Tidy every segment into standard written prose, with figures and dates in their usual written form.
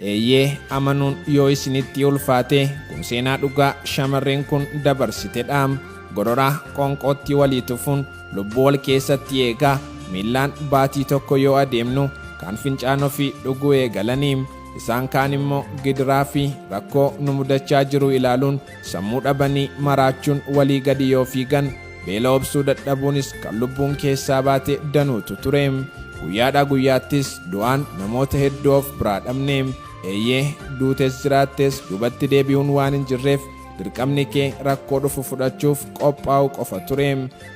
Eeyyee amanuun yoo isinitti ulfaate kun seenaa dhugaa shamarreen kun dabarsitedha. Gororaa qoonqootti walii tufuun lubbuu wal keessatti eegaa miillaan baatii tokko yoo adeemnu kaan fincaan ofii dhuguu eegalanii isaan kaan immoo gidiraa fi rakkoo nu mudachaa jiru ilaaluun sammuu dhabanii maraachuun walii gadi yoo fiigan beela obsuu dadhabuunis kan lubbuun keessaa baate danuutu ture. Guyyaadhaa guyyaattis du'aan namoota hedduu of biraa dhabne. Eeyyee duutes jiraattes duubatti deebi'uun waan hin jirreef dirqamni kee rakkoo dhufu fudhachuuf qophaa'uu qofa ture.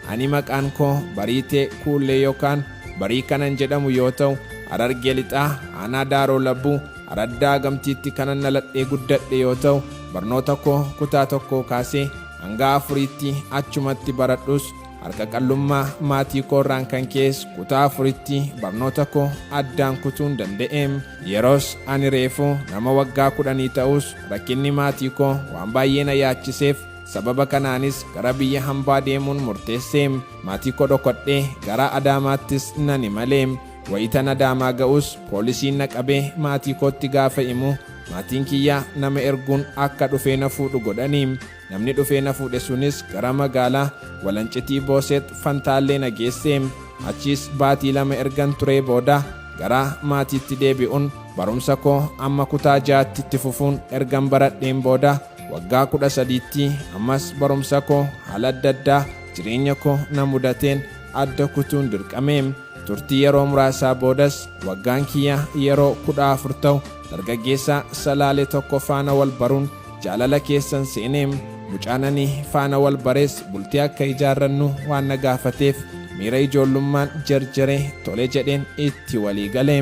Ani maqaan koo Bariitee Kuullee yookaan Barii kanan jedhamu yoo ta'u, Harargee Lixaa Aanaa Daaroo Labuu Araddaa Gamtiitti kanan dhaladhee guddadhe yoo ta'u, barnoota koo kutaa tokkoo kaasee hanga afuriitti achumatti baradhus harka qallummaa maatii koorraan kan ka'es kutaa afuritti barnoota koo addaan kutuun danda'e. Yeroos ani reefu nama waggaa kudhanii ta'us rakkinni maatii koo waan baay'ee na yaachiseef sababa kanaanis gara biyya hambaa deemuun murteesse. Maatii koo dhokadhee gara Adaamaattis nan imale. Wayitan Adaamaa ga'us poolisiin na qabee maatii kootti gaafa himu maatiin kiyya nama erguun akka dhufee na fuudhu godhani. Namni dhufee na fuudhe sunis gara magaalaa Walancitii Booseet Fantaallee na geesse. Achiis baatii 2 ergan turee booda gara maatiitti deebi'uun barumsa koo amma kutaa 6tti itti fufuun ergan baradheen booda waggaa 13tti ammas barumsa koo haala adda addaa jireenya koo na mudateen adda kutuun dirqame. Turtii yeroo muraasaa boodas waggaan kiyya yeroo 14 ta'u dargaggeessa Salaalee tokko faana wal baruun jaalala keessan seene. Mucaan ani faana wal bares bultii akka ijaarrannu waan na gaafateef miira ijoollummaan jerjeree tole jedheen itti walii gale.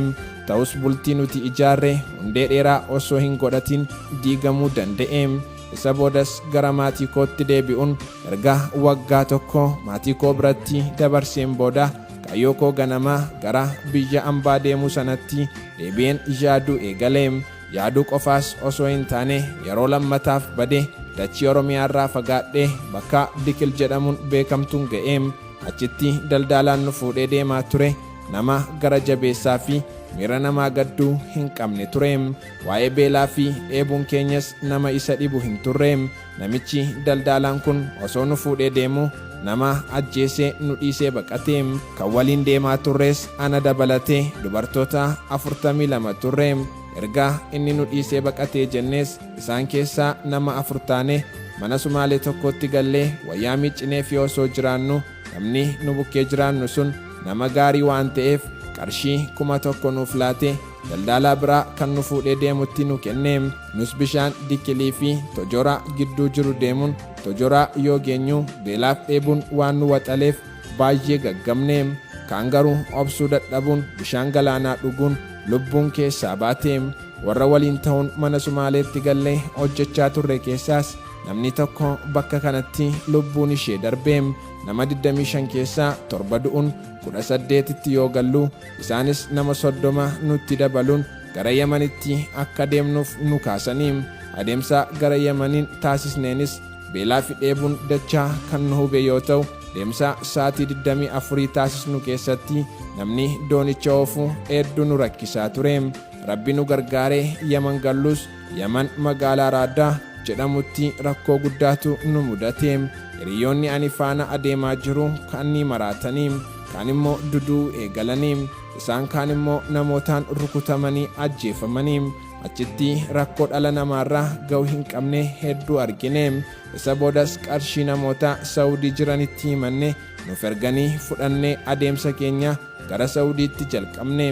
Ta'us bultii nuti ijaarre hundee dheeraa osoo hin godhatin diigamuu danda'e. Isa boodas gara maatii kootti deebi'uun erga waggaa tokko maatii koo biratti dabarseen booda kaayyoo koo ganamaa gara biyya ambaa deemuu sanatti deebi'een yaaduu eegale. Yaaduu qofaas osoo hin taane yeroo lammataaf bade dachii Oromiyaarraa fagaadhee bakka Dikil jedhamuun beekamtuun ga'e. Achitti daldaalaan nu fuudhee deemaa ture nama gara jabeessaa fi miira namaa gadduu hin qabne ture. Waa'ee beelaa fi dheebuun keenyas nama isa dhibu hin turre. Namichi daldaalaan kun osoo nu fuudhee deemuu nama ajjeesee nu dhiisee baqate. Kan waliin deemaa turres ana dabalatee dubartoota 42 turre. Erga inni nu dhiisee baqatee jennees isaan keessaa nama 4 taanee mana Sumaalee tokkootti gallee wayyaa miiccineefii osoo jiraannuu namni nu bukkee jiraannu sun nama gaarii waan ta'eef qarshii 1000 nuuf laatee daldaalaa biraa kan nu fuudhee deemutti nu kenne. Nus bishaan Dikilii fi Tojoraa gidduu jiru deemuun Tojoraa yoo geenyu beelaaf dheebuun waan nu waxaleef baay'ee gaggabne. Kaan garuu obsuu dadhabuun bishaan galaanaa dhuguun lubbuun keessaa baate. Warra waliin ta'uun mana Sumaaleetti gallee hojjechaa turre keessaas namni tokko bakka kanatti lubbuun ishee darbe. Nama 25 keessaa 7 du'uun 18tti yoo gallu isaanis nama 30 nutti dabaluun gara Yamanitti akka deemnuuf nu kaasani. Adeemsa gara Yamaniin taasisneenis beelaafi dheebuun dachaa kan nu hube yoo ta'u, deemsa sa'aatii 24 taasisnu keessatti namni doonicha oofu hedduu nu rakkisaa ture. Rabbi nu gargaaree Yaman gallus Yaman magaalaa Raaddaa jedhamutti rakkoo guddaatu nu mudate. Hiriyoonni ani faana adeemaa jiru kaan ni maraatani, kaan immoo dudu'uu eegalani. Isaan kaan immoo namootaan rukutamanii ajjeefamani. Achitti rakkoo dhala namaarra ga'u hin qabne hedduu argine. Isa boodas qarshii namoota Sa'udii jiranitti himanne nuuf erganii fudhannee adeemsa keenya gara Sa'udiitti jalqabne.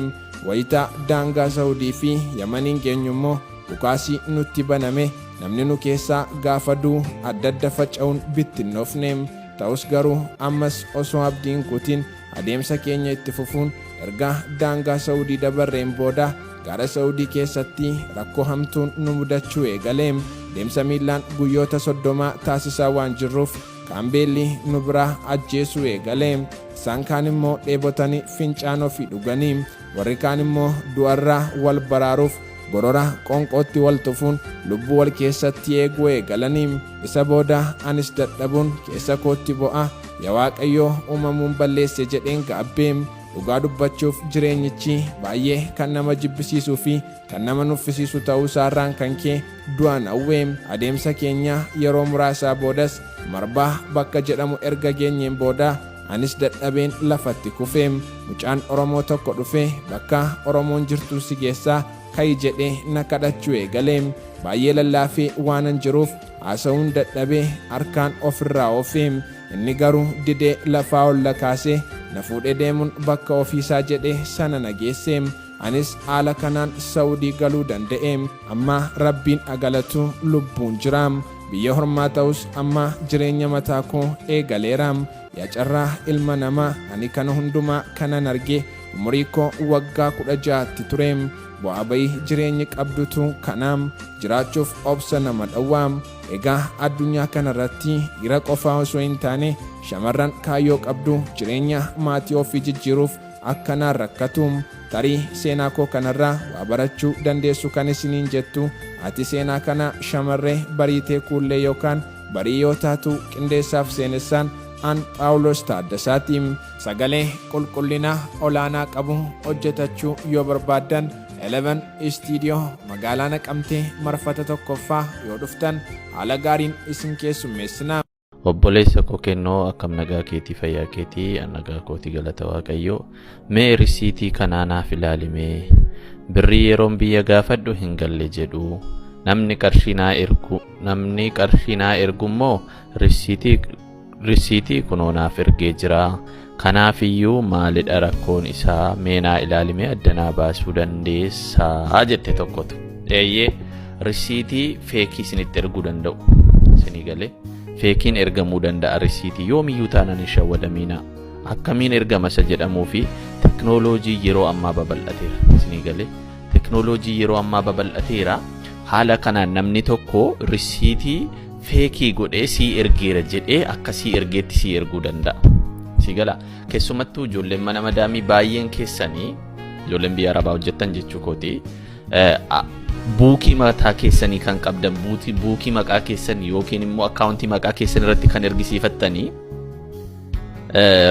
Wayita daangaa Sa'udii fi Yamaniin geenyu immoo dhukaasi nutti baname namni nu keessaa gaafa du'u adda adda faca'uun bittinnoofne. Ta'us garuu ammas osoo abdii hin kutin adeemsa keenya itti fufuun erga daangaa Sa'udii dabarreen booda gaara Sa'udii keessatti rakkoo hamtuun nu mudachuu eegale. Deemsa miillaan guyyoota 30 taasisaa waan jirruuf kaan beelli nu biraa ajjeesuu eegale. Isaan kaan immoo dheebotanii fincaan ofii dhuganii. Warri kaan immoo du'arraa wal baraaruuf gorora qoonqootti wal tufuun lubbuu wal keessatti eeguu eegalanii. Isa booda anis dadhabuun keessa kootti bo'aa, Yaa Waaqayyo uumamuun balleesse jedheen gaabbe. Dhugaa dubbachuuf jireenyichi baay'ee kan nama jibbisiisuu fi kan nama nuffisiisu ta'uu isaarraan kan ka'e du'an hawwe. Adeemsa keenya yeroo muraasaa boodas Marbaa bakka jedhamu erga geenyeen booda anis dadhabeen lafatti kufe. Mucaan Oromoo tokko dhufee bakka Oromoon jirtu si geessaa, ka'i jedhee na kadhachuu eegale. Baay'ee lallaafee waanan jiruuf haasa'uun dadhabee harkaan ofirraa oofe. Inni garuu didee lafaa ol na kaasee na fuudhee deemuun bakka ofiisaa jedhee sana na geesse. Anis haala kanaan Saudii galuu danda'e. Amma Rabbiin agalatu lubbuun jira. Biyya hormaa ta'us amma jireenya mataa koo eegaleera. Yaa carraa ilma namaa, ani kana hundumaa kanan arge umurii koo waggaa 16tti ture. Bu'aa bayii jireenyi qabdutu kana. Jiraachuuf obsa nama dhowwa. Egaa addunyaa kanarratti dhiira qofaa osoo hin taane shamarran kaayyoo qabdu jireenya maatii ofii jijjiiruuf akkanaan rakkatu. Tarii seenaa koo kanarraa waa barachuu dandeessu kan isiniin jettu ati seenaa kana shamarree Bariitee Kuullee yookaan Barii yoo taatu, qindeessaaf seenessaan an Phaawulos Taaddasaati. Sagalee qulqullina olaanaa qabu hojjetachuu yoo barbaaddan Eleven Studio magaalaa Naqamtee marfata 1ffaa yoo dhuftan haala gaariin isin keessummeessina. Obboleessa koo Kennoo, akkam nagaa keetii, fayyaa keetii? An nagaa kootii, galata Waaqayyoo. Mee risiitii kanaa naaf ilaali mee. Birrii yeroon biyya gaafadhu hin galle jedhu. Namni qarshii naa ergu, namni qarshii naa ergu immoo risiitii kunoo naaf ergee jira. Kanaaf iyyuu maalidha rakkoon isaa? Mee naa ilaali mee, addanaa baasuu dandeessaa jette tokkotu. Eeyyee, risiitii fake isinitti erguu danda'u. Isinii galee, fakeiin ergamuu danda'a risiitii. Yoomiyyuu taanaan hin shawwadamiinaa. Akkamiin ergama isa jedhamuu fi teknooloojii yeroo ammaa babal'ateera. Isinii galee, teknooloojii yeroo ammaa babal'ateera. Haala kanaan namni tokko risiitii fake godhee sii ergeera jedhee akka sii ergeetti sii erguu danda'a. Si gala, keessumattuu ijoolleen mana madaamii baay'een keessanii, ijoolleen biyya arabaa hojjettan jechuu kooti. Buukii mataa keessanii kan qabdan, buukii maqaa keessan yookiin immoo akkaawuntii maqaa keessan irratti kan ergisiifattanii,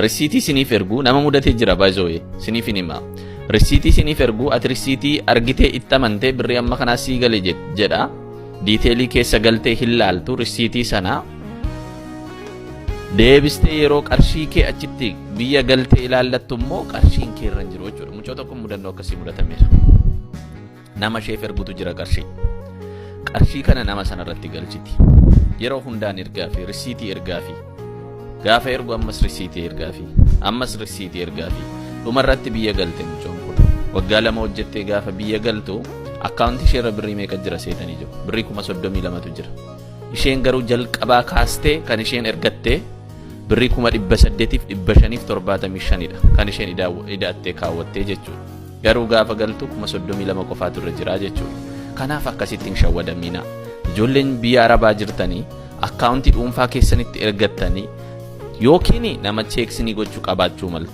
risiitii siniif ergu nama mudatee jira baay'ee siniif hin hima. Risiitii siniif ergu, ati risiitii argitee itti amantee birrii amma kanaa sii gale jedha. Detailii keessa galtee hin laaltu risiitii sana. Deebistee yeroo qarshii kee achitti biyya galtee ilaallattu immoo qarshiin kee irra hin jiru jechuudha. Mucoo tokko mudannoo akkasii mudatameera. Nama isheef ergutu jira qarshii. Qarshii kana nama sanarratti galchiti. Yeroo hundaan ergaa fi risiitii ergaa fi gaafa ergu ammas risiitii ergaa fi ammas risiitii ergaa fi dhumarratti biyya galte mucoon kun. Waggaa 2 hojjettee gaafa biyya galtu akkaawuntii isheerra birrii meeqa jira seetanii jiru? Birrii 32,000tu jira. Isheen garuu jalqabaa kaastee kan isheen ergattee birrii 800,575dha kan isheen ida'attee kaawwattee jechuudha. Garuu gaafa galtu 32,000 qofaatu irra jira jechuudha. Kanaaf akkasitti hin shawwadamina. Ijoolleen biyya arabaa jirtanii akkaawuntii dhuunfaa keessanitti ergattanii yookiin nama check sinii gochuu qabaachuu maltu.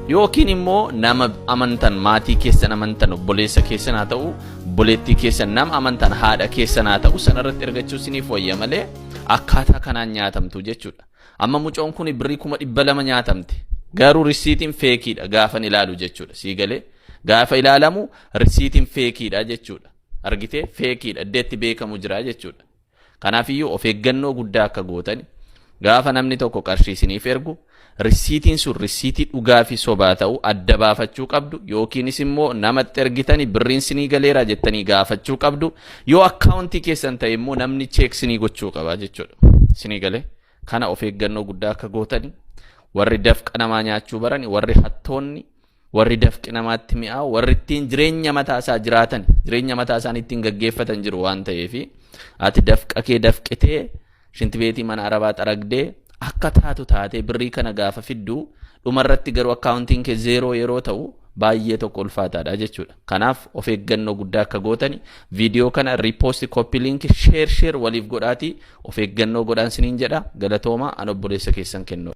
Yookiin immoo nama amantan, maatii keessan amantan, obboleessa keessan haa ta'u, obboleettii keessan, nama amantan, haadha keessan haa ta'u, sanarratti ergachuu isiniif wayya malee akkaataa kanaan nyaatamtu jechuudha. Amma mucoon kun birrii 200,000 nyaatamte. Garuu risiitiin fakeiidha gaafan ilaalu jechuudha. Sii galee, gaafa ilaalamu risiitiin fakeiidha jechuudha. Argitee, fakeiidha, iddeetti beekamu jira jechuudha. Kanaafiyyuu of eeggannoo guddaa akka gootani, gaafa namni tokko qarshii isiniif ergu risiitiin sun risiitii dhugaa fi sobaa ta'uu adda baafachuu qabdu, yookiinis immoo namatti ergitanii birriin sinii galeera jettanii gaafachuu qabdu. Yoo akkaawuntii keessan ta'e immoo namni check sinii gochuu qaba jechuudha. Sinii galee, kana of eeggannoo guddaa akka gootani. Warri dafqa namaa nyaachuu barani, warri hattoonni, warri dafqi namaatti mi'aawu, warri ittiin jireenya mataa isaa jiraatan, jireenya mataa isaanii ittiin gaggeeffatan jiru waan ta'eef, ati dafqa kee dafqitee, shintibeetii mana arabaa xaragdee, akka taatu taatee birrii kana gaafa fiddu, dhumarratti garuu akkaawuntiin kee zero yeroo ta'u baay'ee tokko ulfaataadha jechuudha. Kanaaf of eeggannoo guddaa akka gootani, viidiyoo kana repost, copy link, share share waliif godhaatii of eeggannoo godhaan siniin jedha. Galatooma, an obboleessa keessan kennuu.